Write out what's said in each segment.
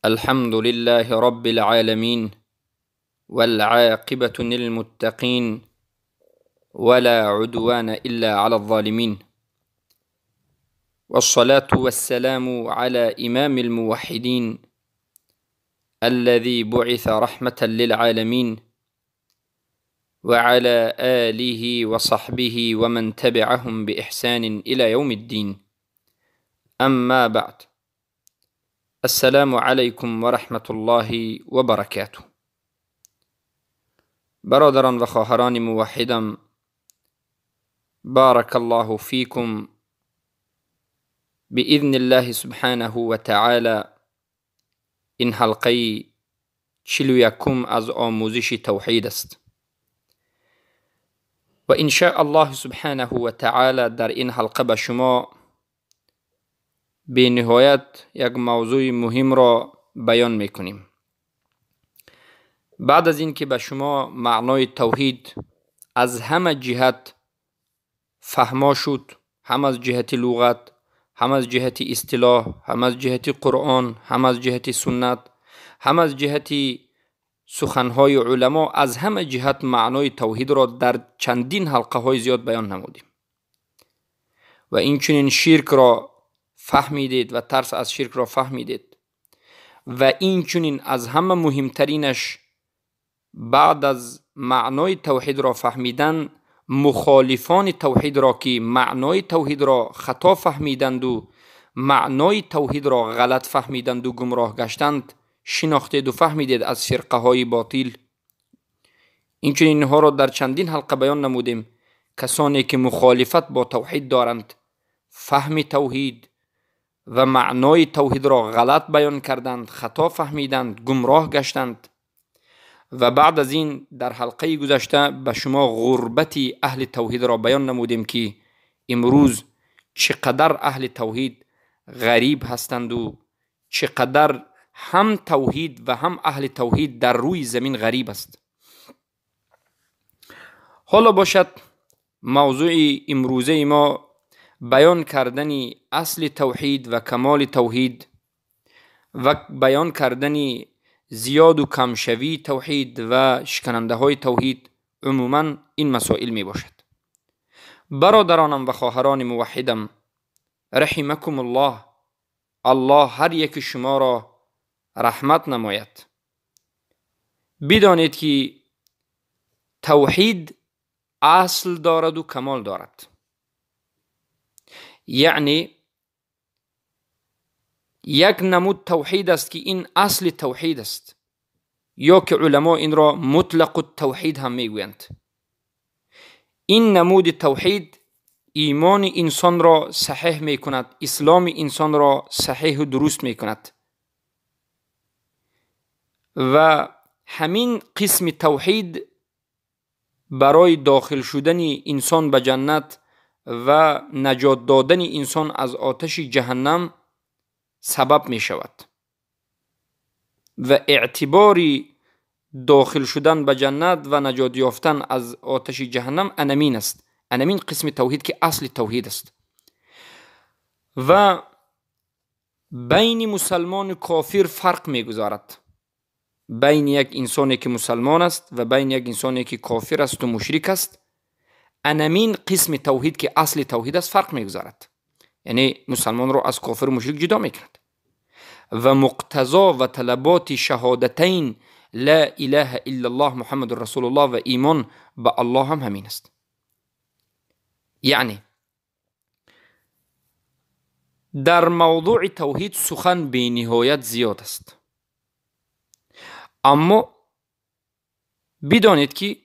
الحمد لله رب العالمين، والعاقبة للمتقين، ولا عدوان إلا على الظالمين، والصلاة والسلام على إمام الموحدين الذي بعث رحمة للعالمين، وعلى آله وصحبه ومن تبعهم بإحسان إلى يوم الدين. أما بعد، السلام علیکم و رحمة الله و برکاته. برادران و خواهران موحدم، بارک الله فیکم. بإذن الله سبحانه و تعالی این حلقه 41 از آموزش توحید است و ان شاء الله سبحانه و تعالی در این حلقه به شما به نهایت یک موضوع مهم را بیان میکنیم. بعد از اینکه به شما معنای توحید از همه جهت فهما شد، هم از جهت لغت، هم از جهت اصطلاح، هم از جهت قرآن، هم از جهت سنت، هم از جهت سخنهای علما، از همه جهت معنای توحید را در چندین حلقه های زیاد بیان نمودیم و این چنین شرک را فهمیدید و ترس از شرک را فهمیدید و این چنین از همه مهمترینش بعد از معنای توحید را فهمیدن، مخالفان توحید را که معنای توحید را خطا فهمیدند و معنای توحید را غلط فهمیدند و گمراه گشتند شناختید و فهمیدید از فرقه های باطل. این چنین اینها را در چندین حلقه بیان نمودیم. کسانی که مخالفت با توحید دارند، فهم توحید و معنای توحید را غلط بیان کردند، خطا فهمیدند، گمراه گشتند. و بعد از این در حلقه گذشته به شما غربت اهل توحید را بیان نمودیم که امروز چقدر اهل توحید غریب هستند و چقدر هم توحید و هم اهل توحید در روی زمین غریب است. حالا باشد موضوع امروزه ما بیان کردن اصل توحید و کمال توحید و بیان کردن زیاد و کمشوی توحید و شکننده های توحید، عموما این مسائل می باشد. برادرانم و خواهران موحدم، رحمکم الله، الله هر یک شما را رحمت نماید. بدانید که توحید اصل دارد و کمال دارد. یعنی یک نمود توحید است که این اصل توحید است، یا که علما این را مطلق التوحید هم میگویند. این نمود توحید ایمان انسان را صحیح میکند، اسلام انسان را صحیح و درست میکند و همین قسم توحید برای داخل شدن انسان به جنت و نجات دادن انسان از آتش جهنم سبب می شود و اعتبار داخل شدن به جنت و نجات یافتن از آتش جهنم انمین است، انمین قسم توحید که اصل توحید است. و بین مسلمان و کافر فرق می گذارد، بین یک انسانی که مسلمان است و بین یک انسانی که کافر است و مشرک است. انمین قسم توحید که اصل توحید است فرق میگذارد، یعنی مسلمان را از کافر و مشرک جدا میکند و مقتضا و طلبات شهادتین لا اله الا الله محمد رسول الله و ایمان به الله هم همین است. یعنی در موضوع توحید سخن بی نهایت زیاد است، اما بدانید که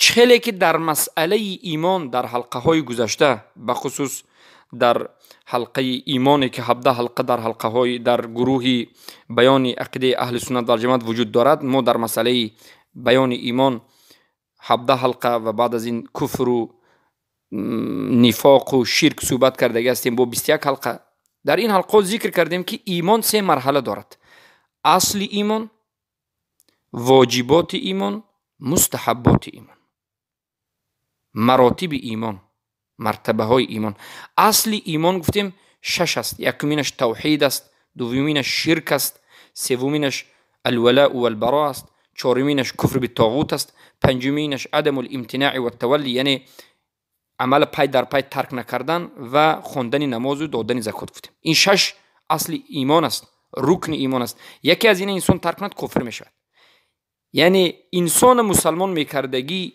چخیلی که در مسئله ایمان در حلقه های گذشته، به خصوص در حلقه ایمانی که 17 حلقه در حلقه های در گروه بیان عقیده اهل سنت و جماعت وجود دارد، ما در مسئله بیان ایمان 17 حلقه و بعد از این کفر و نفاق و شرک صحبت کرده هستیم با 21 حلقه. در این حلقه ذکر کردیم که ایمان سه مرحله دارد: اصل ایمان، واجبات ایمان، مستحبات ایمان. مراتب ایمان، مرتبه های ایمان. اصل ایمان گفتیم 6 است. یکمینش توحید است، дуввуминаш ширк аст, севуминаш алвалау валбаро аст, чоруминаш куфр битоғут аст, панҷуминаш адаму лимтинаи ваттавалли, яъне амал пай дар пай тарк накардан ва хондани намозу додани закот гуфтем. Ин шаш асли имон аст, рукни имон аст. Яке аз ина инсон тарк кунад, кофир мешавад. Яъне инсона мусалмон мекардагӣ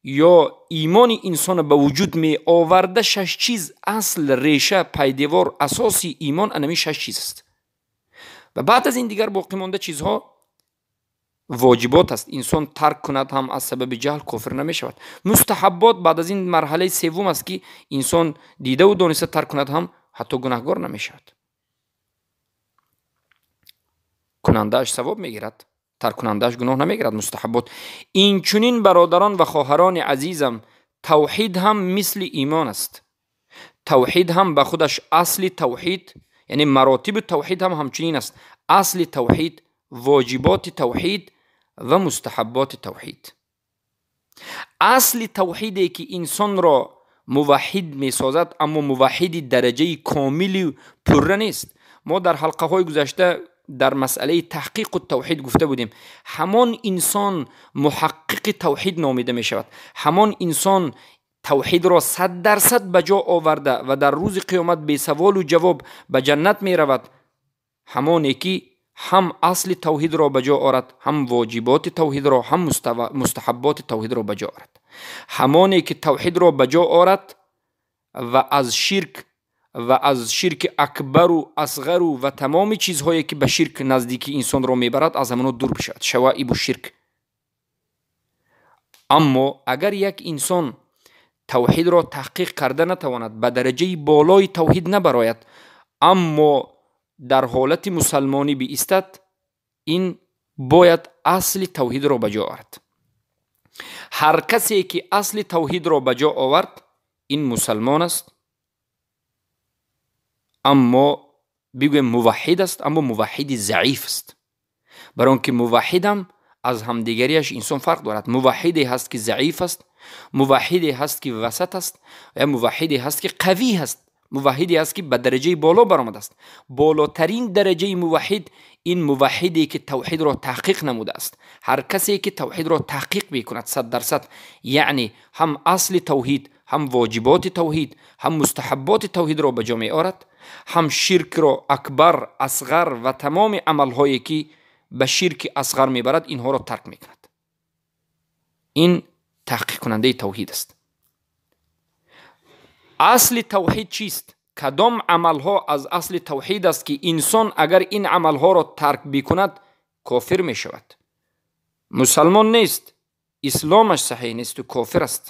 ё имони инсона ба вуҷуд меоварда шаш чиз, асл, реша, пайдевор, асоси имон анами шаш чиз аст. Ва баъд аз ин дигар боқӣ монда чизҳо воҷибот аст. Инсон тарк кунад ҳам аз сабаби ҷаҳл кофир намешавад. Мустаҳаббот баъд аз ин марҳалаи севум аст, ки инсон дидаву дониста тарк кунад ҳам ҳатто гунаҳгор намешавад. Кунандааш савоб мегирад, тарккунандааш гуноҳ намегирад. Мустаҳаббот. Инчунин бародарон ва хоҳарони азизам, тавҳид ҳам мисли имон аст. Тавҳид ҳам ба худаш асли тавҳид, яъне маротиби тавҳид ҳам ҳамчунин аст. Асли тавҳид, воҷиботи тавҳид ва мустаҳабботи тавҳид. Асли тавҳиде ки инсонро муваҳҳид месозад, аммо муваҳҳиди дараҷаи комили пурра нест. Мо дар ҳалқаҳои гузашта дар масъалаи таҳқиқу тавҳид гуфта будем, ҳамон инсон муҳаққиқи тавҳид номида мешавад. Ҳамон инсон тавҳидро 100% ба ҷо оварда ва дар рӯзи қиёмат бесаволу ҷавоб ба ҷаннат меравад, ҳамоне ки ҳам асли тавҳидро ба ҷо орад, ҳам воҷиботи тавҳидро, ҳам мустаҳабботи тавҳидро ба ҷо орад. Ҳамоне ки тавҳидро ба ҷо орад ва аз ширк ва аз ширки акбару асғару ва тамоми чизҳое ки ба ширк наздики инсонро мебарад, аз ҳамоно дур бишавад, шаваибу ширк. Аммо агар як инсон тавҳидро таҳқиқ карда натавонад, ба дараҷаи болои тавҳид набарояд, аммо дар ҳолати мусалмонӣ биистад, ин бояд асли тавҳидро ба ҷо орад. Ҳар касе ки асли тавҳидро ба ҷо овард, ин мусалмон аст, аммо бигӯем муваҳҳид аст, аммо муваҳҳиди заиф аст. Барои он ки муваҳҳидам аз ҳамдигариаш инсон фарқ дорад. Муваҳҳиде ҳаст ки заиф аст, муваҳҳиде ҳаст ки васат аст, ва муваҳҳиде ҳаст ки қавӣ ҳаст, муваҳҳиде ҳаст ки ба дараҷаи боло баромадааст. Болотарин дараҷаи муваҳҳид ин муваҳҳиде ки тавҳидро таҳқиқ намудааст. Ҳар касе ки тавҳидро таҳқиқ мекунад 100%, яъне ҳам асли тавҳид, ҳам воҷиботи тавҳид, ҳам мустаҳабботи тавҳидро ба ҷо меорад, ҳам ширкро акбар, асғар ва тамоми амалҳое ки ба ширки асғар мебарад, инҳоро тарк мекунад. Ин таҳқиқкунандаи тавҳид аст. Асли тавҳид чист? Кадом амалҳо аз асли тавҳид аст ки инсон агар ин амалҳоро тарк бикунад, кофир мешавад? Мусалмон нест, исломаш саҳеҳ несту кофир аст.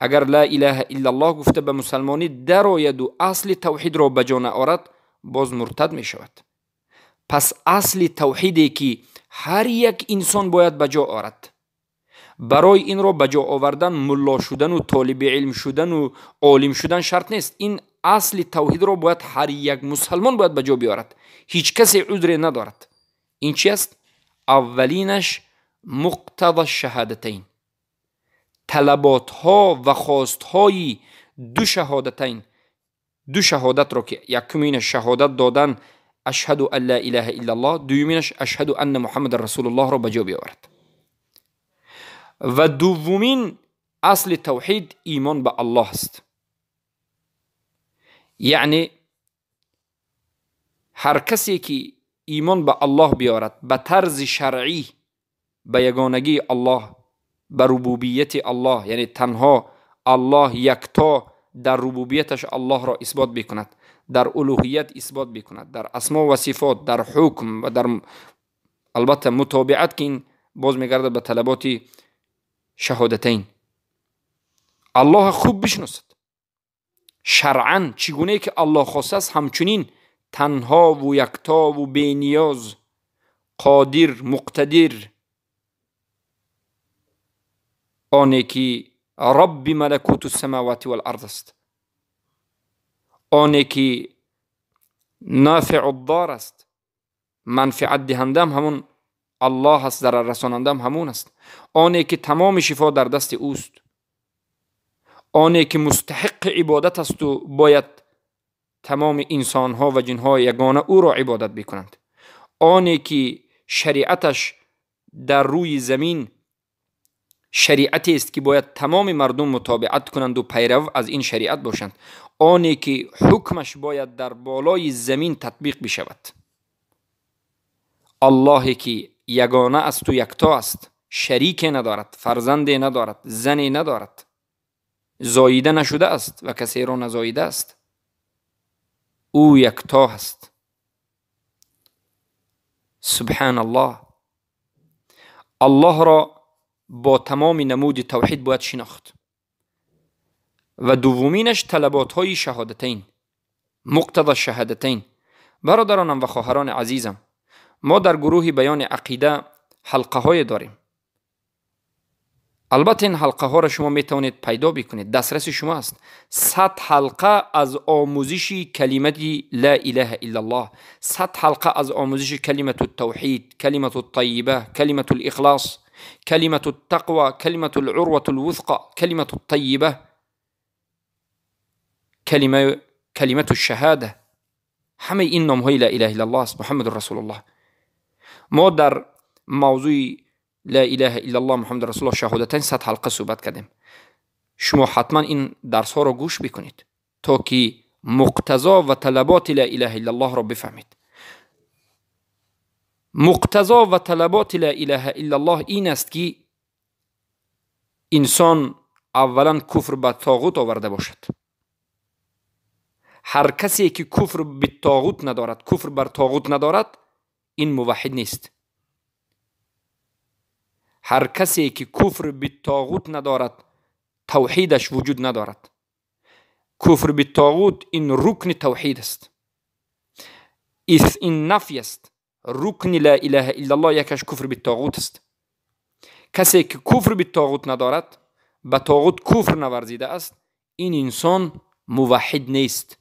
Агар ла илаҳа иллаллоҳ гуфта ба мусалмонӣ дарояду асли тавҳидро ба ҷо наорад, боз муртад мешавад. Пас асли тавҳиде ки ҳар як инсон бояд ба ҷо орад, барои инро ба ҷо овардан мулло шудану толиби илм шудану олим шудан шарт нест. Ин асли тавҳидро бояд ҳар як мусалмон бояд ба ҷо биёрад. Ҳеҷ касе узре надорад. Ин чи аст? Аввалинаш муқтада шаҳадатайн, талаботҳо ва хостҳои ду шаҳодатайн, ду шаҳодатро ки якуминаш шаҳодат додан ашҳаду ан ла илаҳа иллаллоҳ, дуюминаш ашҳаду анна муҳаммадан расулуллоҳро ба ҷо биёварад. Ва дуввумин асли тавҳид имон ба Аллоҳ аст. Яъне ҳар касе ки имон ба Аллоҳ биёрад ба тарзи шаръӣ, ба ягонагии Аллоҳ, ба рубубияти Аллоҳ, яъне танҳо Аллоҳ якто дар рубубияташ Аллоҳро исбот бикунад, дар улуҳият исбот бикунад, дар асмо ва сифот, дар ҳукм ва дар албатта мутобиат, ки ин боз мегардад ба талаботи шаҳодатайн. Аллоҳ хуб бишносад, шаръан чӣ гунае ки Аллоҳ хостааст, ҳамчунин танҳову яктову бениёз, қодир, муқтадир, оне ки рабби малакуту самавати вал арз аст, оне ки нафиу дор аст, манфиат диҳандаам ҳамун Аллоҳ аст, зараррасонандаам ҳамун аст, оне ки тамоми шифо дар дасти ӯст, оне ки мустаҳиқи ибодат асту бояд تمام انسانها و جنها یگانه او را عبادت بکنند، آنی که شریعتش در روی زمین شریعتی است که باید تمام مردم متابعت کنند و پیرو از این شریعت باشند، آنی که حکمش باید در بالای زمین تطبیق بشود. الله که یگانه است و یکتا است، شریک ندارد، فرزند ندارد، زن ندارد، زاییده نشده است و کسی را نزاییده است، او یکتا است. سبحان الله. الله را با تمام نمود توحید باید شناخت. و دومینش طلبات های شهادتین، مقتضى شهادتین. برادرانم و خواهران عزیزم، ما در گروه بیان عقیده حلقه های داریم. البته این حلقه ها را شما می توانید پیدا بکنید، دسترس شما است. 100 حلقه از آموزش کلمه لا اله الا الله، 100 حلقه از آموزش کلمه التوحید، کلمه الطیبه، کلمه الاخلاص، کلمه التقوى، کلمه العروة الوثقى، کلمه الطیبه، کلمه الشهاده. همه این نام های لا اله الا الله است، محمد رسول الله. ما در موضوع لا اله الا الله محمد رسول الله شهادتین 100 حلقه صحبت کردیم. شما حتما این درس ها رو گوش بکنید تا که مقتضا و طلبات لا اله الا الله را بفهمید. مقتضا و طلبات لا اله الا الله این است که انسان اولا کفر به طاغوت آورده باشد. هر کسی که کفر به طاغوت ندارد، کفر بر طاغوت ندارد، این موحد نیست. هر کسی که کفر به طاغوت ندارد، توحیدش وجود ندارد. کفر به طاغوت این رکن توحید است، این نفی است. رکن لا اله الا الله یکش کفر به طاغوت است. کسی که کفر به طاغوت ندارد، به طاغوت کفر نورزیده است، این انسان موحد نیست.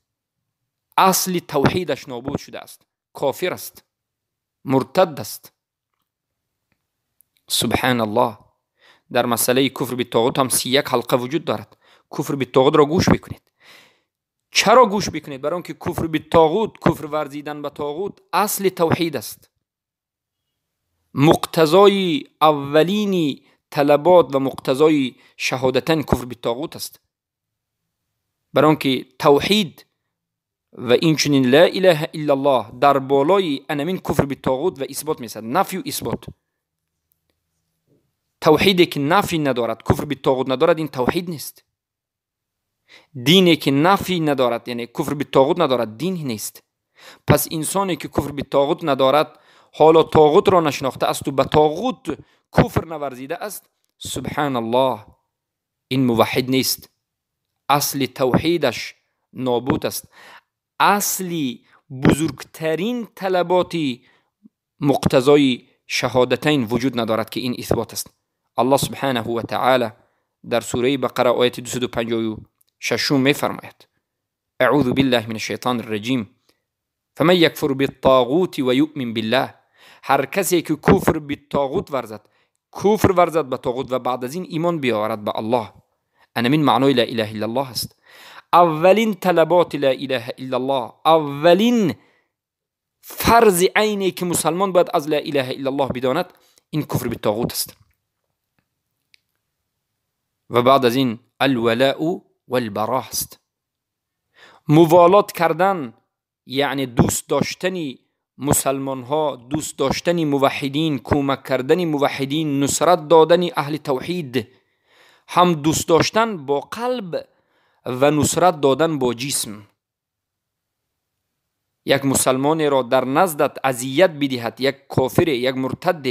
اصل توحیدش نابود شده است، کافر است، مرتد است. سبحان الله. در مسئله کفر به طاغوت هم 31 حلقه وجود دارد. کفر به طاغوت را گوش بکنید. چرا گوش بکنید؟ برای اینکه کفر به طاغوت، کفر ورزیدن به طاغوت اصل توحید است. مقتضای اولین طلبات و مقتضای شهادتین کفر به طاغوت است. برای اینکه توحید و اینچنین لا اله الا الله در بالای انمین کفر به طاغوت و اثبات میشد، نفی و اثبات. توحیدی که نفی ندارد، کفر به طاغوت ندارد، این توحید نیست. دینی که نفی ندارد، یعنی کفر به طاغوت ندارد، دین نیست. پس انسانی که کفر به طاغوت ندارد، حالا طاغوت را نشناخته است و به طاغوت کفر نورزیده است، سبحان الله، این موحد نیست. اصل توحیدش نابود است. اصل بزرگترین طلبات مقتضای شهادتین وجود ندارد که این اثبات است. الله سبحانه و تعالی در سوره بقره آیت 256 میفرماید: اعوذ بالله من الشیطان الرجیم فمن یکفر بالطاغوت و یؤمن بالله. هر کسی که کفر به طاغوت ورزد، کفر ورزد به طاغوت و بعد از این ایمان بیاورد به الله، انا من معنای لا اله الا الله است. اولین طلبات لا اله الا الله، اولین فرض عینی که مسلمان باید از لا اله الا الله بداند، این کفر به طاغوت است. و بعد از این الولاء والبراء است. موالات کردن یعنی دوست داشتن مسلمان ها، دوست داشتن موحدین، کمک کردن موحدین، نصرت دادن اهل توحید، هم دوست داشتن با قلب و نصرت دادن با جسم. یک مسلمان را در نزدت اذیت بدهد، یک کافر، یک مرتد،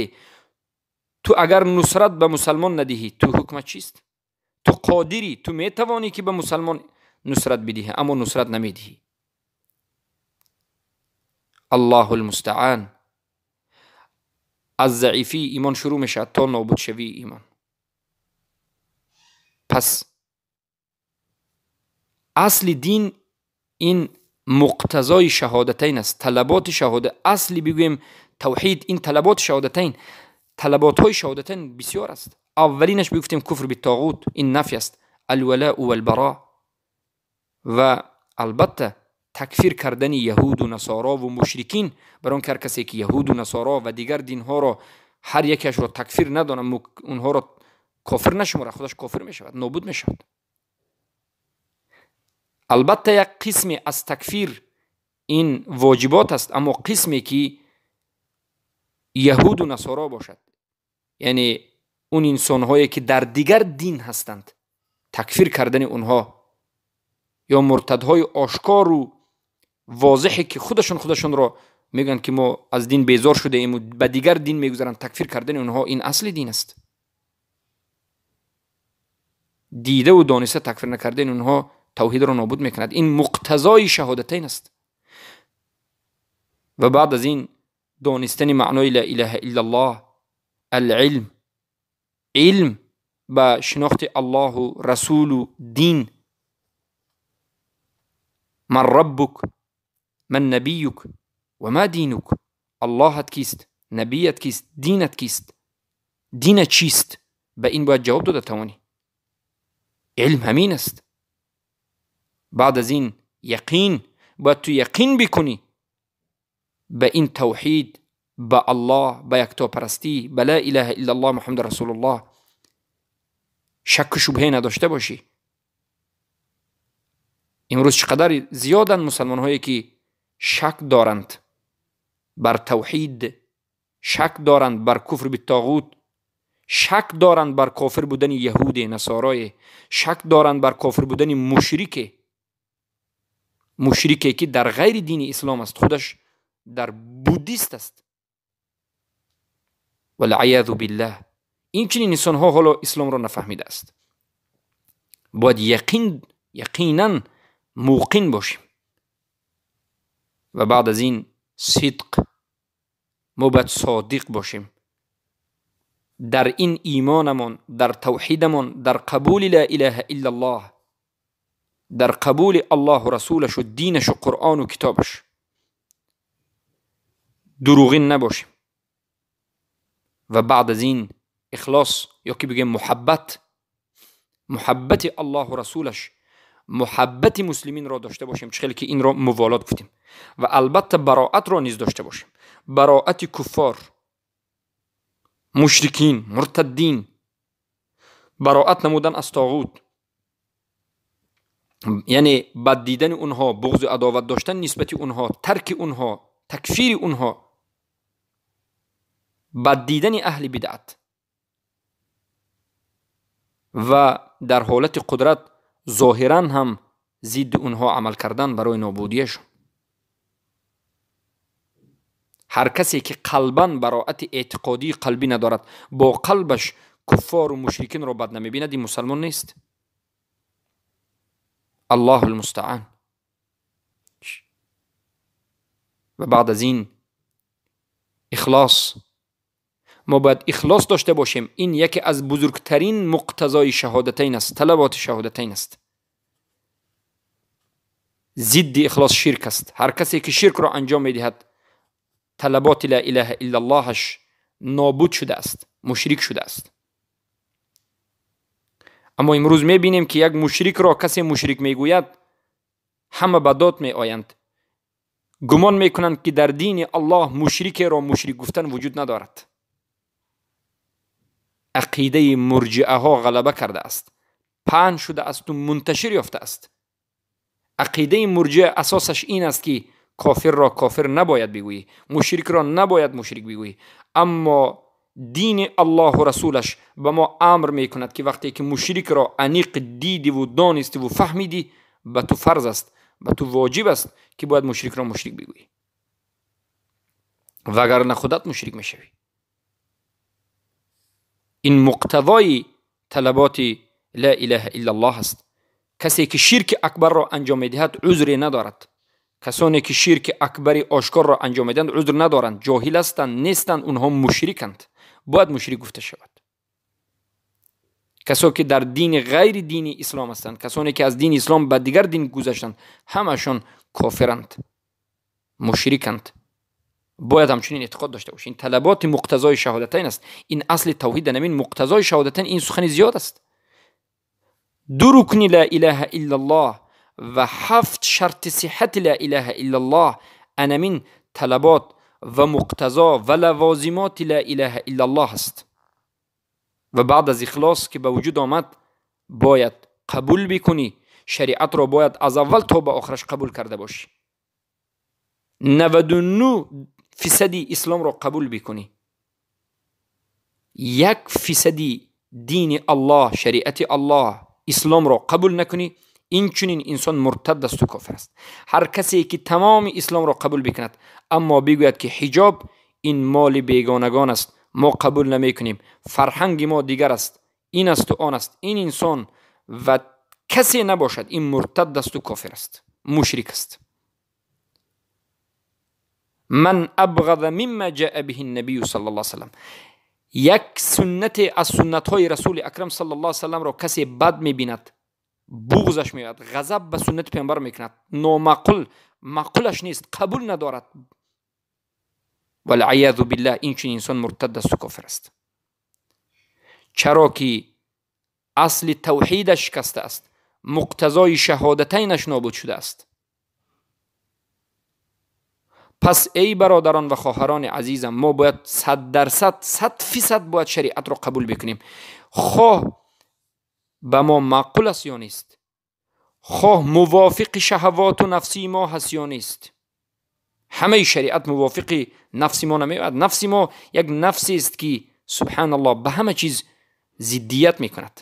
تو اگر نصرت به مسلمان ندهی، تو حکمت چیست؟ تو قادری، تو میتوانی که به مسلمان نصرت بدهی، اما نصرت نمیدهی. الله المستعان. از ضعیفی ایمان شروع میشه تا نابود شوی ایمان. پس اصل دین این مقتضای شهادتین است، طلبات شهادت. اصلی بگوییم توحید این طلبات شهادتین، طلبات های شهادتین بسیار است. اولینش بگفتیم کفر به طاغوت، این نفی است، الولاء والبراء. و البته такфир кардани яҳуду насоро ву мушрикин, бар он ки ҳар касе ки яҳуду насоро ва дигар динҳоро ҳар якеашро такфир надонад, онҳоро кофир нашуморад, худаш кофир мешавад, нобуд мешавад. Албатта як қисме аз такфир ин воҷибот аст, аммо қисме ки яҳуду насоро бошад, яъне он инсонҳое ки дар дигар дин ҳастанд, такфир кардани онҳо ё муртадҳои ошкору возеҳе ки худашонро мегӯянд ки мо аз дин безор шудаем ва ба дигар дин мегузаранд, такфир кардани онҳо ин асли дин аст. Дидаву дониста такфир накардани онҳо тавҳидро нобуд мекунад. Ин муқтазои шаҳодатайн аст. Ва баъд аз ин донистани маънои ла илаҳа иллаллоҳ, алилм, илм ба шинохти Аллоҳу расулу дин, ман раббук, ман набиюк ва ма динук, Аллоҳат кист, набият кист, динат кист, динат чист, ба ин бояд ҷавоб дода тавонӣ. Илм ҳамин аст. Баъд аз ин яқин, бояд ту яқин бикунӣ ба ин тавҳид, ба Аллоҳ, ба яктопарастӣ, ба ла илаҳа иллаллоҳ Муҳаммад расулуллоҳ, шакку шубҳе надошта бошӣ. Имрӯз чӣ қадар зиёданд мусалмонҳое ки шак доранд бар тавҳид, шак доранд бар куфр биттоғут, шак доранд бар кофир будани яҳуде, насорое, шак доранд бар кофир будани мушрике, мушрике ки дар ғайри дини ислом аст, худаш дар буддист аст. Валъаязу биллаҳ. Инчунин инсонҳо ҳоло исломро нафаҳмидааст. Бояд яқинан муқин бошем. Ва баъд аз ин сидқ, мо бояд содиқ бошем дар ин имонамон, дар тавҳидамон, дар қабули ла илаҳа иллаллоҳ, дар қабули Аллоҳу расулашу динашу Қуръону китобаш. Дурӯғин набошем. Ва баъд аз ин ихлос ё ки бигӯем муҳаббат, муҳаббати Аллоҳу расулаш, муҳаббати муслиминро дошта бошем, чӣ хеле ки инро муволот гуфтем. Ва албатта бароатро низ дошта бошем, бароати куффор, мушрикин, муртаддин, бароат намудан аз тоғут, яъне бад дидани онҳо, буғзу адоват доштан нисбати онҳо, тарки онҳо, такфири онҳо, бад дидани аҳли бидъат ва дар ҳолати қудрат зоҳиран ҳам зидди онҳо амал кардан барои нобудияшон. Ҳар касе ки қалбан бароати эътиқодии қалбӣ надорад, бо қалбаш куффору мушрикинро бад намебинад, ин мусалмон нест. Аллоҳу алмустаан. Ва баъд аз ин ихлос, мо бояд ихлос дошта бошем. Ин яке аз бузургтарин муқтазои шаҳодатайн аст, талаботи шаҳодатайн аст. Зидди ихлос ширк аст. Ҳар касе ки ширкро анҷом медиҳад, талаботи ла илаҳа иллаллоҳаш нобуд шудааст, мушрик шудааст. Аммо имрӯз мебинем ки як мушрикро касе мушрик мегӯяд, ҳама ба дод меоянд, гумон мекунанд ки дар дини Аллоҳ мушрикеро мушрик гуфтан вуҷуд надорад. Ақидаи мурҷиаҳо ғалаба кардааст, паҳн шудааст мунташир ёфтааст. Ақидаи мурҷиа асосаш ин аст ки кофирро кофир набояд бигӯӣ, мушрикро набояд мушрик бигӯӣ. Аммо дини Аллоҳу расулаш ба мо амр мекунад ки вақте ки мушрикро аниқ дидиву донистиву фаҳмидӣ, ба ту фарз аст, ба ту воҷиб аст ки бояд мушрикро мушрик бигӯӣ, вагарна худат мушрик мешавӣ. Ин муқтазои талаботи ла илаҳа иллаллоҳ аст. Касе ки ширки акбарро анҷом медиҳад, узре надорад. Касоне ки ширки акбари ошкорро анҷом медиҳанд, узр надоранд, ҷоҳил ҳастанд, нестанд, онҳо мушриканд, бояд мушрик гуфта шавад. Касоне ки дар дини ғайри дини ислом ҳастанд, касоне ки аз дини ислом ба дигар дин гузаштанд, ҳамашон кофиранд, мушриканд. Бояд ҳамчунин эътиқод дошта бошед. Ин талаботи муқтазои шаҳодатайн аст. Ин асли тавҳид намин муқтазои шаҳодатайн, ин сухани зиёд аст. Ду рукни ла илаҳа иллаллоҳ و 7 شرط صحت لا اله الا الله انمین طلبات و مقتضا و لوازمات لا اله الا الله است. و بعد از اخلاص که به وجود آمد باید قبول بکنی، شریعت را باید از اول تا به آخرش قبول کرده باشی. 99% اسلام را قبول بکنی، 1% دین الله، شریعت الله، اسلام را قبول نکنی، این چنین انسان مرتد است و کافر است. هر کسی که تمام اسلام را قبول بکند اما بگوید که حجاب این مال بیگانگان است، ما قبول نمیکنیم، فرهنگ ما دیگر است، این است و آن است، این انسان و کسی نباشد، این مرتد است و کافر است، مشرک است. من ابغض مما جاء به النبی صلی الله علیه وسلم، یک سنت از سنت های رسول اکرم صلی الله علیه وسلم را کسی بد میبیند، بغضش میاد، غضب به سنت پیامبر میکند، نامعقول، معقولش نیست، قبول ندارد، والعیاذ بالله، این چنین انسان مرتد است و کافر است. چرا که اصل توحیدش شکسته است، مقتضای شهادتینش نابود شده است. پس ای برادران و خواهران عزیزم، ما باید 100% 100% باید شریعت را قبول بکنیم، خواه به ما معقول است یا نیست، خواه موافق شهوات و نفسی ما هست یا نیست. همه شریعت موافق نفس ما نمیاد. نفس ما یک نفسی است که سبحان الله به همه چیز ضدیت میکند.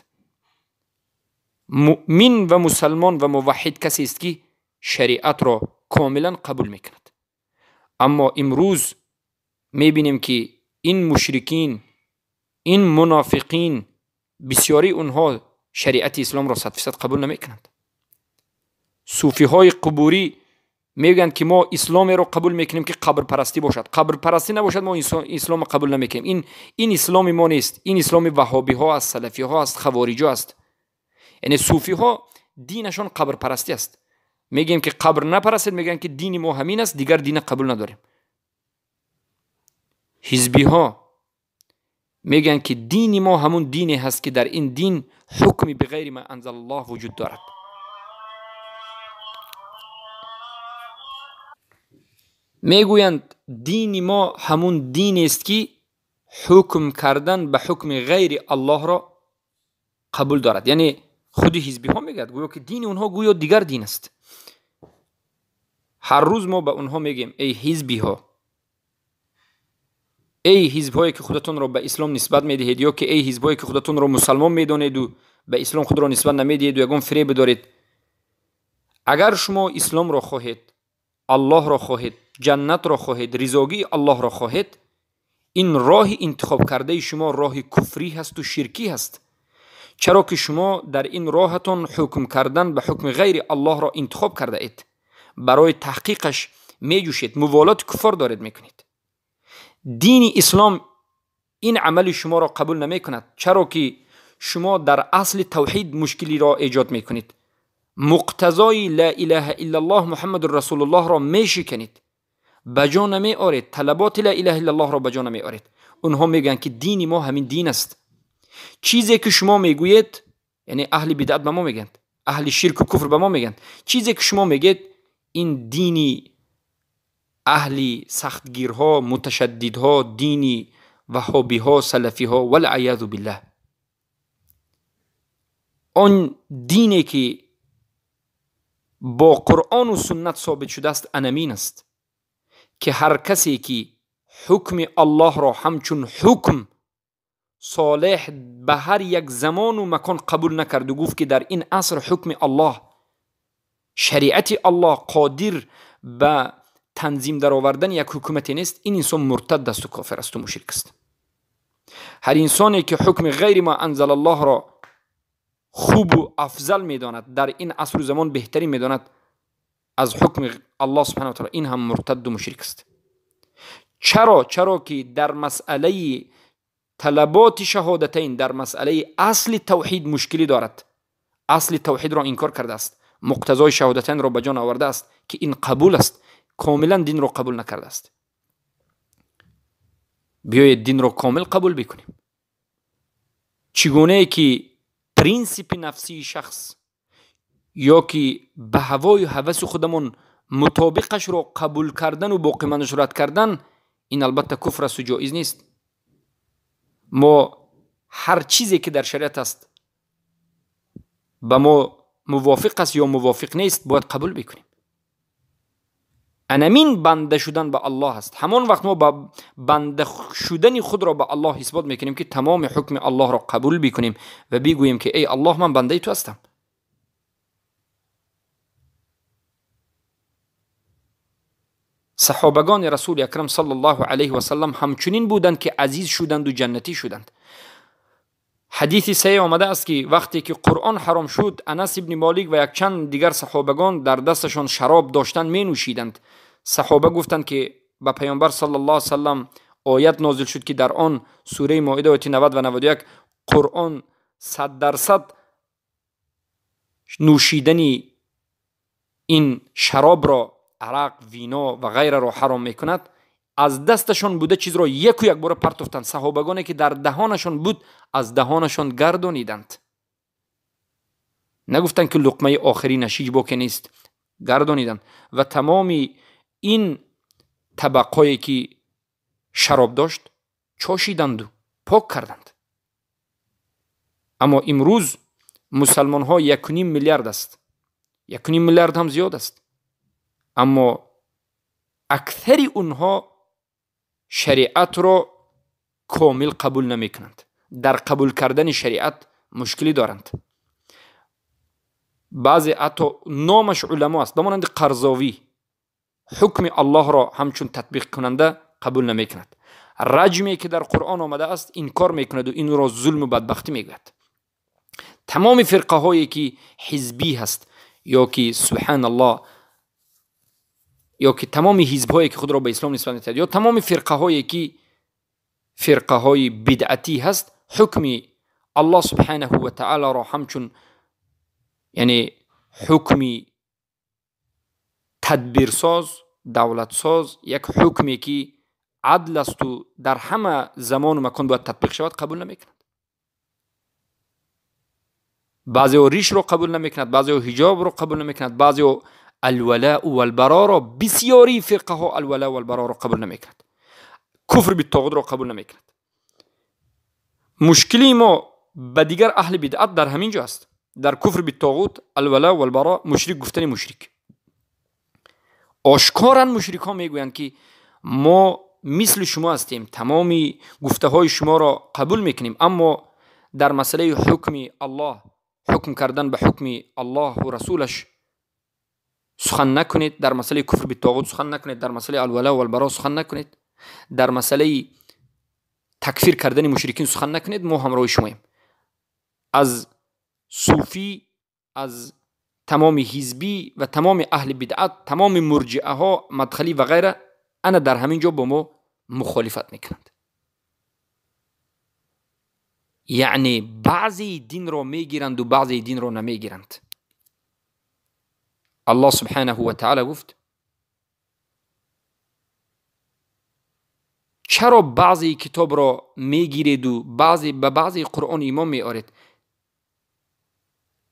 مؤمن و مسلمان و موحد کسی است که شریعت را کاملا قبول میکند. اما امروز میبینیم که این مشرکین، این منافقین، بسیاری اونها شریعت اسلام را 100% قبول نمیکنند. صوفی های قبوری میگن که ما اسلام را قبول میکنیم که قبر پرستی باشد، قبر پرستی نباشد ما اسلام قبول نمیکنیم. این اسلام ما نیست، این اسلام وهابی ها است، سلفی ها است، خوارج ها است. یعنی صوفی ها دینشان قبر پرستی است. میگیم که قبر نپرستید، میگن که دین ما همین است، دیگر دین قبول نداریم. حزبی ها میگن که دین ما همون دینی هست که در این دین حکم بغیر ما انزل الله وجود دارد. میگویند دین ما همون دین است که حکم کردن به حکم غیر الله را قبول دارد. یعنی خود حزبی ها میگوید گویا که دین اونها گویا دیگر دین است. هر روز ما به اونها میگیم ای حزبی ها، ای حزب هایی که خودتون را به اسلام نسبت میدهید، یا که ای حزب هایی که خودتون را مسلمان میدانید و به اسلام خود را نسبت نمیدهید و یگان فریب دارید، اگر شما اسلام را خواهید، الله را خواهید، جنت را خواهید، رضاگی الله را خواهید، این راه انتخاب کرده شما راه کفری هست و شرکی هست. چرا که شما در این راهتان حکم کردن به حکم غیر الله را انتخاب کرده اید، برای تحقیقش میجوشید، موالات کفار دارید میکنید. دین اسلام این عمل شما را قبول نمی کند، چرا که شما در اصل توحید مشکلی را ایجاد میکنید. مقتضای لا اله الا الله محمد رسول الله را میشکنید، بجا نمی آرید، طلبات لا اله الا الله را بجا نمی آرید. اونها میگن که دین ما همین دین است. چیزی که شما میگویید، یعنی اهل بدعت به ما میگن، اهل شرک و کفر به ما میگن، چیزی که شما میگید این دینی اهل سختگیرها، متشددها، دینی وهابیها، سلفیها، والعیاذ بالله. آن دینی که با قرآن و سنت ثابت شده است انمین است که هر کسی که حکم الله را همچون حکم صالح به هر یک زمان و مکان قبول نکرد و گفت که در این عصر حکم الله، شریعت الله قادر به تنظیم در آوردن یک حکومت نیست، این انسان مرتد است و کافر است و مشرک است. هر انسانی که حکم غیر ما انزل الله را خوب و افضل میداند، در این عصر و زمان بهترین میداند از حکم الله سبحانه و تعالی، این هم مرتد و مشرک است. چرا؟ چرا که در مسئله طلبات شهادتین، در مسئله اصل توحید مشکلی دارد. اصل توحید را انکار کرده است، مقتضای شهادتین را به جان آورده است که این قبول است، کاملا دین را قبول نکرده است. بیایید دین را کامل قبول بکنیم. چگونه که پرینسیپ نفسی شخص ё ки ба ҳавою ҳаваси худамон мутобиқашро қабул кардан ва боқимондаашро рад кардан, ин албатта куфр аст ва ҷоиз нест. Мо ҳар чизе ки дар шариат аст ба мо мувофиқ аст ё мувофиқ нест, бояд қабул бикунем. Анамин банда шудан ба Аллоҳ аст. Ҳамон вақт мо ба банда шудани худро ба Аллоҳ исбот мекунем, ки тамоми ҳукми Аллоҳро қабул бикунем ва бигӯем, ки эй Аллоҳ, ман бандаи ту ҳастам. Саҳобагони Расули Акрам саллаллоҳу алайҳи васаллам ҳамчунин буданд, ки азиз шуданд ва ҷаннатӣ шуданд. Ҳадиси саҳеҳ омада аст, ки вақте ки Қуръон ҳаром шуд, Анас ибни Молик ва якчанд дигар саҳобагон дар дасташон шароб доштанд, менӯшиданд. Саҳоба гуфтанд, ки ба Паёмбар саллаллоҳу алайҳи васаллам оят нозил шуд, ки дар он сураи Моида ояти 90 ва 91 Қуръон 100% нӯшидани ин шаробро, арақ, вино ва ғайраро ҳаром мекунад. Аз дасташон буда чизро яку якбора партофтанд. Саҳобагоне ки дар даҳонашон буд, аз даҳонашон гардониданд. Нагуфтанд, ки луқмаи охиринаш ҳеҷ боке нест, гардониданд. Ва тамоми ин табақҳое ки шароб дошт, чошиданду пок карданд. Аммо имрӯз мусалмонҳо 1,5 миллиард аст. 1,5 миллиард ҳам зиёд аст. Аммо аксари онҳо шариатро комил қабул намекунанд. Дар қабул кардани шариат мушкилӣ доранд. Баъзе ҳатто номаш уламо аст, ба монанди Қарзовӣ, ҳукми Аллоҳро ҳамчун татбиқкунанда қабул намекунад. Раҷме ки дар Қуръон омада аст, инкор мекунад ва инро зулму бадбахтӣ мегӯяд. Тамоми фирқаҳое ки ҳизбӣ ҳаст, ё ки субҳаналлоҳ, ё ки тамоми ҳизбҳое ки худро ба ислом нисбат медиҳад, ё тамоми фирқаҳое ки фирқаҳои бидъатӣ ҳаст, ҳукми Аллоҳ субҳанаҳу ва таолоро ҳамчун, яъне ҳукми тадбирсоз, давлатсоз, як ҳукме ки адл асту дар ҳама замону макон бояд татбиқ шавад, қабул намекунад. Баъзеҳо ришро қабул намекунад, баъзеҳо ҳиҷобро қабул намекунад, баъзеҳо алвалау валбароро, бисёри фирқаҳо алвалау валбароро қабул намекунад, куфр биттоғутро қабул намекунад. Мушкилии мо ба дигар аҳли бидъат дар ҳамин ҷо аст. Дар куфр биттоғут, алвалау валбаро, мушрик гуфтани мушрик. Ошкоран мушрикҳо мегӯянд, ки мо мисли шумо ҳастем, тамоми гуфтаҳои шуморо қабул мекунем, аммо дар масъалаи ҳукми Аллоҳ, ҳукм кардан ба ҳукми Аллоҳу расулаш сухан накунед, дар масъалаи куфр биттоғут сухан накунед, дар масъалаи алвала валбаро сухан накунед, дар масъалаи такфир кардани мушрикин сухан накунед, мо ҳамроҳи шумоем. Аз суфӣ, аз тамоми ҳизбӣ ва тамоми аҳли бидъат, тамоми мурҷиаҳо, мадхалӣ ва ғайра, ана дар ҳамин ҷо бо мо мухолифат мекунанд. Яъне баъзеи динро мегиранду баъзеи динро намегиранд. Аллоҳ субҳанаҳу ва таъала гуфт: чаро баъзеи китобро мегиреду ба баъзеи Қуръон имон меоред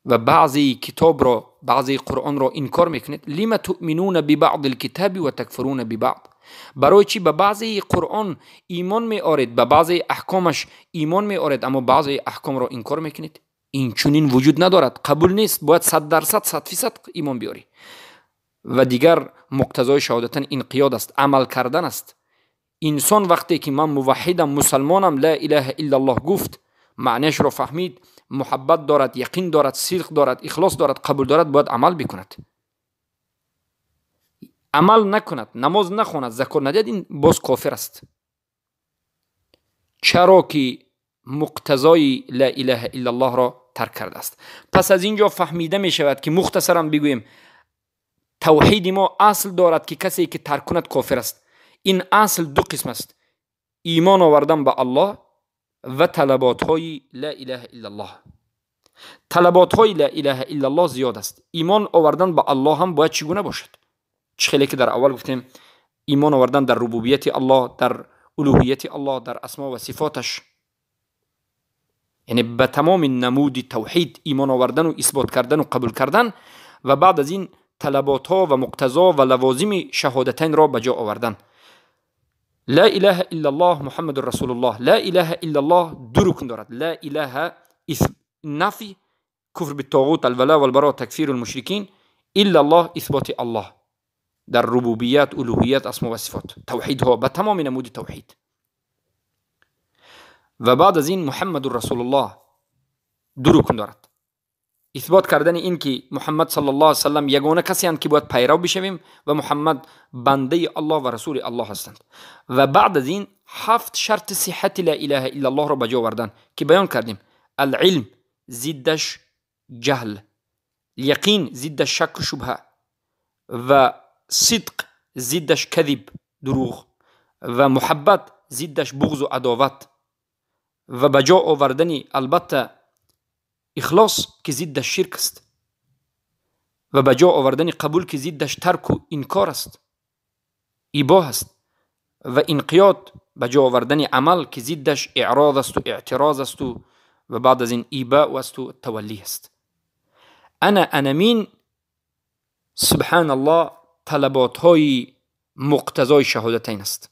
ва баъзеи китобро, баъзеи Қуръонро инкор мекунед? Лима туъминуна бибаъди лкитаби ва такфуруна бибаъд. Барои чӣ ба баъзеи Қуръон имон меоред, ба баъзеи аҳкомаш имон меоред, аммо баъзеи аҳкомро инкор мекунед? Инчунин вуҷуд надорад, қабул нест, бояд 100%, 100% имон биёрӣ. Ва дигар муқтазои шаҳодатан инқиёд аст, амал кардан аст. Инсон вақте ки ман муваҳҳидам, мусалмонам, ла илаҳа иллаллоҳ гуфт, маънияшро фаҳмид, муҳаббат дорад, яқин дорад, сидқ дорад, ихлос дорад, қабул дорад, бояд амал бикунад. Амал накунад, намоз нахонад, закот надиҳад, ин боз кофир аст. Чаро ки муқтазои ла илаҳа иллаллоҳро тарк кардааст. Пас аз ин ҷо фаҳмида мешавад, ки мухтасаран бигӯем, тавҳиди мо асл дорад, ки касе ки тарк кунад кофир аст. Ин асл ду қисм аст: имон овардан ба Аллоҳ ва талаботҳои ла илаҳа иллаллоҳ. Талаботҳои ла илаҳа иллаллоҳ зиёд аст. Имон овардан ба Аллоҳ ҳам бояд чӣ гуна бошад? Чӣ хеле ки дар аввал гуфтем, имон овардан дар рубубияти Аллоҳ, дар улуҳияти Аллоҳ, дар асмо ва сифоташ. یعنی به تمام نمود توحید ایمان آوردن و اثبات کردن و قبول کردن و بعد از این طلبات ها و مقتضا و لوازم شهادتین را به جا آوردن. لا اله الا الله محمد رسول الله. لا اله الا الله دو رکن دارد. لا اله نفی کفر بالطاغوت الولا والبراء تکفیر المشرکین، الا الله اثبات الله در ربوبیت، الوهیت، اسما و صفات، توحید ها به تمام نمود توحید. و بعد از این محمد رسول الله دو رکن دارد. اثبات کردن این که محمد صلی الله علیه و سلم یگانه کسی هستند که باید پیرو بشویم و محمد بنده الله و رسول الله هستند. و بعد از این 7 شرط صحت لا اله الا الله را به جا آوردن که بیان کردیم. العلم ضدش جهل، یقین ضدش شک و شبهه، و صدق ضدش کذب دروغ، و محبت ضدش بغض و عداوت، و به جا آوردن البته اخلاص که ضدش شرک است، و به جا آوردن قبول که ضدش ترک و انکار است، ایباه است، و انقیاد به جا آوردن عمل که ضدش اعراض است و اعتراض است و بعد از این ایباء است و تولی است. انا مین سبحان الله طلبات های مقتضای شهادتین است.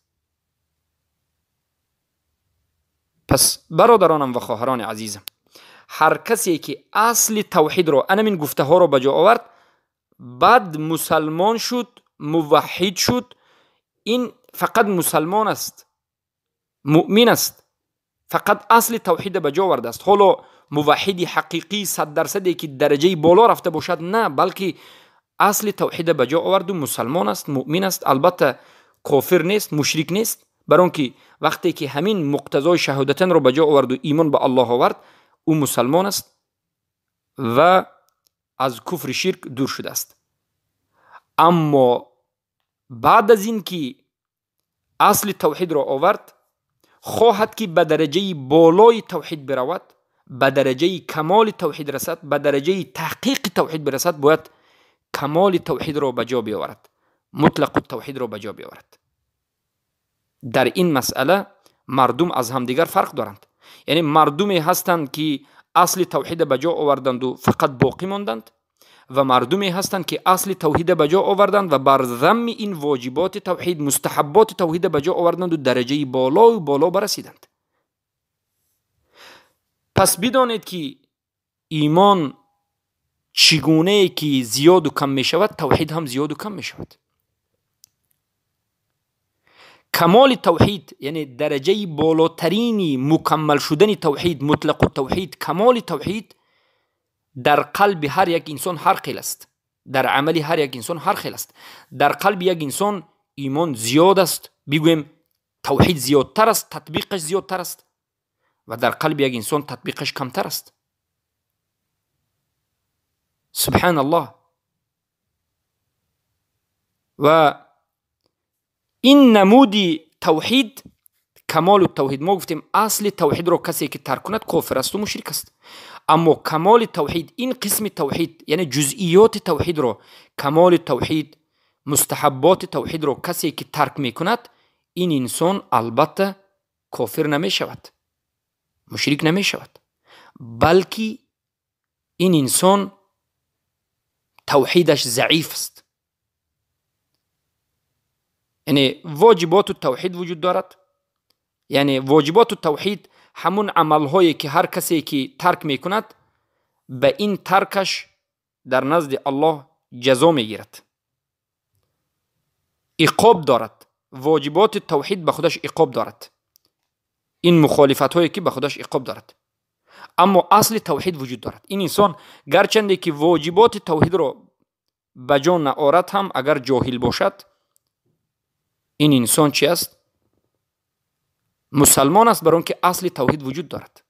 پس برادرانم و خواهران عزیزم، هر کسی که اصل توحید را انمین گفته ها را به جا آورد، بعد مسلمان شد، موحد شد، این فقط مسلمان است، مؤمن است، فقط اصل توحید به جا آورده است. حالا موحد حقیقی 100% که درجه بالا رفته باشد نه، بلکه اصل توحید به جا آورد و مسلمان است، مؤمن است، البته کافر نیست، مشرک نیست، برای اینکه وقتی که همین مقتضای شهادتین را به جا آورد و ایمان به الله آورد، او مسلمان است و از کفر شرک دور شده است. اما بعد از این که اصل توحید را آورد، خواهد که به درجه بالای توحید برود، به درجه کمال توحید رسد، به درجه تحقیق توحید برسد، باید کمال توحید را به جا بیاورد، مطلق التوحید را به جا بیاورد. در این مسئله مردم از همدیگر فرق دارند. یعنی مردمی هستند که اصل توحید به جا آوردند و فقط باقی ماندند، و مردمی هستند که اصل توحید به جا آوردند و بر ذم این واجبات توحید، مستحبات توحید به جا آوردند و درجه بالا و بالا برسیدند. پس بدانید که ایمان چگونه که زیاد و کم می شود، توحید هم زیاد و کم می شود. کمال توحید یعنی درجه بالاترین مکمل شدن توحید، مطلق التوحید، کمال توحید در قلب هر یک انسان هر خیل است، در عمل هر یک انسان هر خیل است. در قلب یک انسان ایمان زیاد است، بگوییم توحید زیادتر است، تطبیقش زیادتر است، و در قلب یک انسان تطبیقش کمتر است. سبحان الله. و این نمود توحید، کمال التوحید، ما گفتیم اصل توحید را کسی که ترک کند کافر است و مشرک است. اما کمال توحید، این قسم توحید یعنی جزئیات توحید را، کمال توحید، مستحبات توحید را کسی که ترک میکند، این انسان البته کافر نمی شود، مشرک نمی شود، بلکه این انسان توحیدش ضعیف است. یعنی واجبات التوحید وجود دارد. یعنی واجبات التوحید همون عملهایی که هر کسی که ترک میکند به این ترکش در نزد الله جزا میگیرد، عقاب دارد. واجبات توحید به خودش عقاب دارد، این مخالفت هایی که به خودش عقاب دارد. اما اصل توحید وجود دارد. این انسان گرچنده که واجبات توحید را به جا نآورد هم اگر جاهل باشد، این انسان چی است؟ مسلمان است، برای اینکه اصل توحید وجود دارد.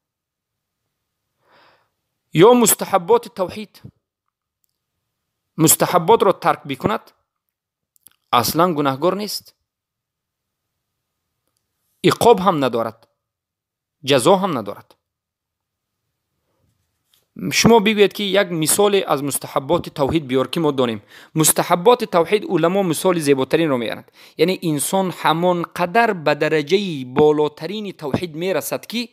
یا مستحبات توحید، مستحبات را ترک بکند اصلا گناهگار نیست، عقاب هم ندارد، جزا هم ندارد. شما بگویید که یک مثال از مستحبات توحید بیار که ما دانیم. مستحبات توحید علما مثال زیباترین رو میارند. یعنی انسان همان قدر به درجه بالاترین توحید میرسد که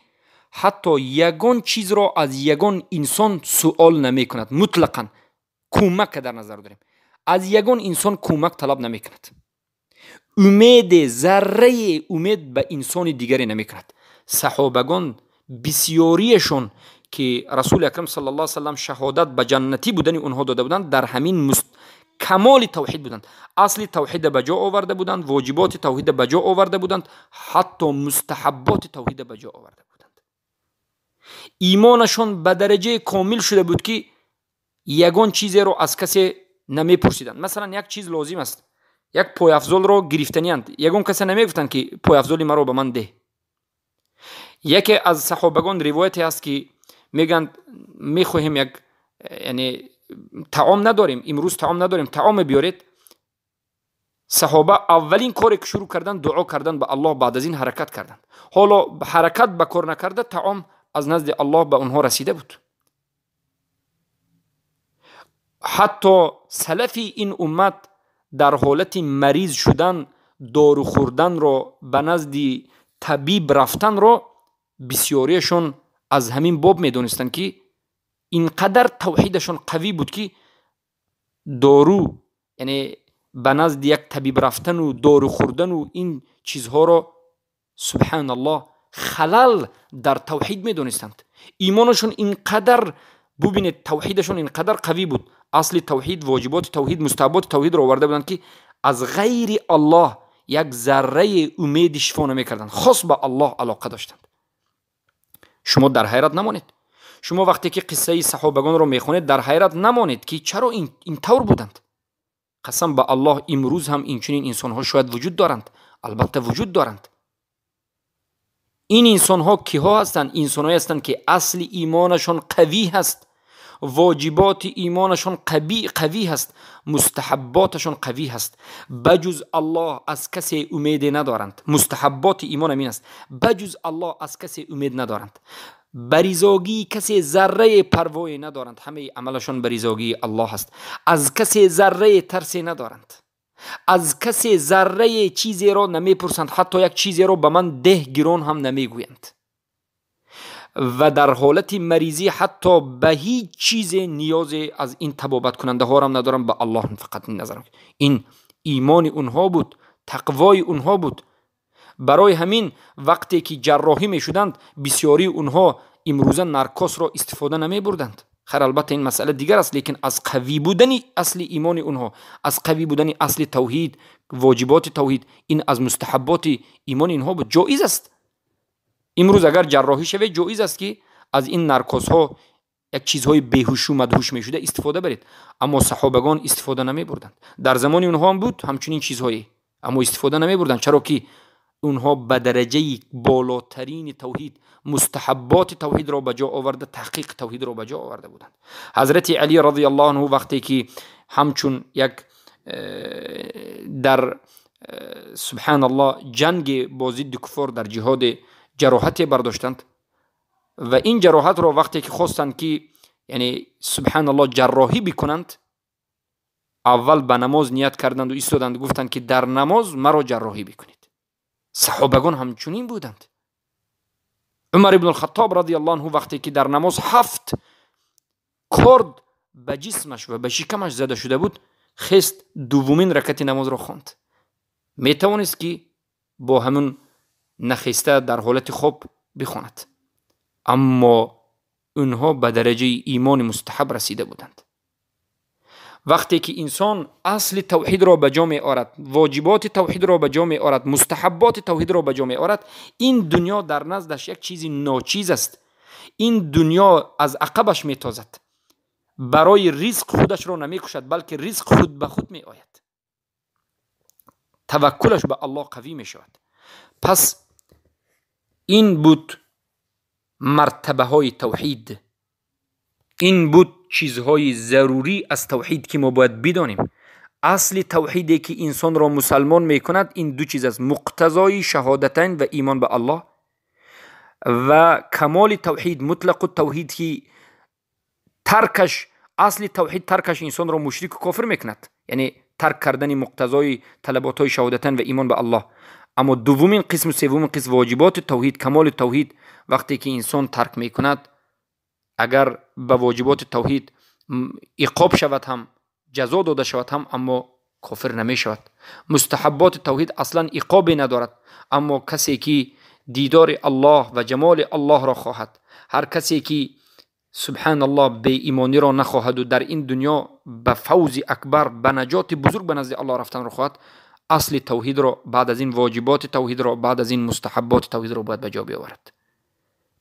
ҳатто ягон чизро аз ягон инсон суол намекунад. Мутлақан кӯмак дар назар дорем, аз ягон инсон кӯмак талаб намекунад, умеде заррае умед ба инсони дигаре намекунад. Саҳобагон бисёриашон ки Расули Акрам саллаллоҳу алайҳи васаллам шаҳодат ба ҷаннатӣ будани онҳо дода буданд, дар ҳамин камоли тавҳид буданд, асли тавҳида ба ҷо оварда буданд, воҷиботи тавҳида ба ҷо оварда буданд, ҳатто мустаҳабботи тавҳида ба ҷо оварда буданд. Имонашон ба дараҷаи комил шуда буд, ки ягон чизеро аз касе намепурсиданд. Масалан, як чиз лозим аст, як пойафзолро гирифтанианд, ягон касе намегуфтанд, ки пойафзоли маро ба ман деҳ. Яке аз саҳобагон ривояте ҳаст, ки мегӯянд мехоҳем як, яъне таом надорем, имрӯз таом надорем, таоме биёред. Саҳоба аввалин коре ки шурӯъ карданд, дуо кардан ба Аллоҳ, баъд аз ин ҳаракат карданд. Ҳоло ҳаракат ба кор накарда, таом аз назди Аллоҳ ба онҳо расида буд. Ҳатто салафи ин уммат дар ҳолати мариз шудан, дору хӯрданро, ба назди табиб рафтанро бисёриашон аз ҳамин боб медонистанд, ки ин қадар тавҳидашон қавӣ буд, ки дору, яъне ба назди як табиб рафтану дору хӯрдану ин чизҳоро, субҳаналлоҳ, халал дар тавҳид медонистанд. Имонашон ин қадар, бубинед, тавҳидашон ин қадар қавӣ буд, асли тавҳид, воҷиботи тавҳид, мустаҳаботи тавҳидро оварда буданд, ки аз ғайри Аллоҳ як зарраи умеди шифо намекарданд, хос ба Аллоҳ алоқа доштанд. Шумо дар ҳайрат намонед. Шумо вақте ки қиссаи саҳобагонро мехонед, дар ҳайрат намонед, ки чаро ин тавр буданд. Қасам ба Аллоҳ, имрӯз ҳам инчунин инсонҳо шояд вуҷуд доранд, албатта вуҷуд доранд. Ин инсонҳо киҳо ҳастанд? Инсонҳое ҳастанд, ки асли имонашон қавӣ ҳаст, воҷиботи имонашон қавӣ ҳаст, мустаҳабботашон қавӣ ҳаст. Ба ҷуз Аллоҳ аз касе умеде надоранд. Мустаҳабботи имон ҳамин аст, ба ҷуз Аллоҳ аз касе умед надоранд, ба ризогии касе заррае парвое надоранд, ҳамаи амалашон ба ризогии Аллоҳ аст, аз касе заррае тарсе надоранд, аз касе заррае чизеро намепурсанд, ҳатто як чизеро ба ман деҳ гирон ҳам намегӯянд ва дар ҳолати маризӣ ҳатто ба ҳеҷ чизе ниёзе аз ин табобаткунандаҳоам надорам, ба Аллоҳ фақат назар. Ин имони онҳо буд, тақвои онҳо буд. Барои ҳамин вақте ки ҷарроҳӣ мешуданд, бисёрии онҳо имрӯза наркосро истифода намебурданд. Хайр, албатта ин масъала дигар аст, лекин аз қавӣ будани асли имони онҳо, аз қавӣ будани асли тавҳид, воҷиботи тавҳид, ин аз мустаҳабботи имони инҳо буд. Ҷоиз аст. Имрӯз агар ҷарроҳӣ шавед, ҷоиз аст, ки аз ин наркозҳо як чизҳои беҳушу мадҳуш мешуда истифода баред, аммо саҳобагон истифода намебурданд. Дар замони онҳо ҳам буд ҳамчунин чизҳое, аммо истифода намебурданд, чаро ки онҳо ба дараҷаи болотарини тавҳид, мустаҳабботи тавҳидро ба ҷо оварда, таҳқиқи тавҳидро ба ҷо оварда буданд. Ҳазрати Али радиаллоҳу анҳу вақте ки ҳамчун як дар субҳаналлоҳ ҷанги бо зидди куфор дар ҷиҳоди ҷароҳате бардоштанд ва ин ҷароҳатро вақте ки хостанд, ки яъне субҳаналлоҳ ҷарроҳӣ бикунанд, аввал ба намоз ният карданду истоданд, гуфтанд, ки дар намоз маро ҷарроҳӣ бикунед. Саҳобагон ҳамчунин буданд. Умар ибн алхаттоб радиаллоҳу анҳу вақте ки дар намоз 7 корд ба ҷисмаш ва ба шикамаш зада шуда буд, хест дуввумин ракати намозро хонд. Метавонист, ки бо ҳамун нахеста дар ҳолати хоб бихонад, аммо онҳо ба дараҷаи имони мустаҳаб расида буданд. Вақте ки инсон асли тавҳидро ба ҷо меорад, воҷиботи тавҳидро ба ҷо меорад, мустаҳабботи тавҳидро ба ҷо меорад, ин дунё дар наздаш як чизи ночиз аст. Ин дунё аз ақабаш метозад. Барои ризқ худашро намекушад, балки ризқ худ ба худ меояд. Таваккулаш ба Аллоҳ қавӣ мешавад. Пас ин буд мартабаҳои тавҳид, ин буд чизҳои зарурӣ аз тавҳид, ки мо бояд бидонем. Асли тавҳиде ки инсонро мусалмон мекунад, ин ду чиз аст: муқтазои шаҳодатайн ва имон ба Аллоҳ ва камоли тавҳид, мутлақу тавҳид, ки таркаш, асли тавҳид таркаш инсонро мушрику кофир мекунад, яъне тарк кардани муқтазои талаботҳои шаҳодатайн ва имон ба Аллоҳ. Аммо дуввумин қисму севумин қисм, воҷиботи тавҳид, камоли тавҳид, вақте ки инсон тарк мекунад, агар ба воҷиботи тавҳид иқоб шавад ҳам, ҷазо дода шавад ҳам, аммо кофир намешавад. Мустаҳабботи тавҳид аслан иқобе надорад, аммо касе ки дидори Аллоҳ ва ҷамоли Аллоҳро хоҳад, ҳар касе ки субҳаналлоҳ беимониро нахоҳаду дар ин дунё ба фавзи акбар, ба наҷоти бузург ба назди Аллоҳ рафтанро хоҳад, асли тавҳидро, баъд аз ин воҷиботи тавҳидро, баъд аз ин мустаҳабботи тавҳидро бояд ба ҷо биёварад.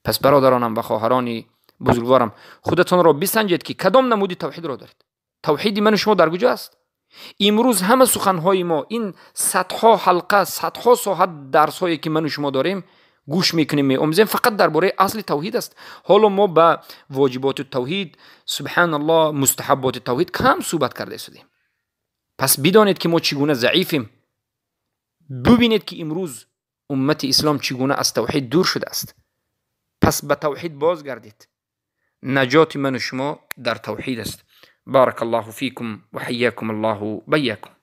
Пас бародаронам ва хоҳарони бузургворам, худатонро бисанҷед, ки кадом намуди тавҳидро доред. Тавҳиди ману шумо дар куҷо аст? Имрӯз ҳама суханҳои мо, ин садҳо ҳалқа, садҳо соат дарсҳое ки ману шумо дорем, гӯш мекунем, меомӯзем, фақат дар бораи асли тавҳид аст. Ҳоло мо ба воҷиботи тавҳид, субҳаналлоҳ, мустаҳабботи тавҳид кам суҳбат карда истодем. Пас бидонед, ки мо чӣ гуна заифем. Бубинед, ки имрӯз уммати ислом чӣ гуна аз тавҳид дур шудааст. Пас ба тавҳид бозгардед. Наҷоти ману шумо дар тавҳид аст. Барак Аллоҳу фикум ва ҳайякум Аллоҳу байякум.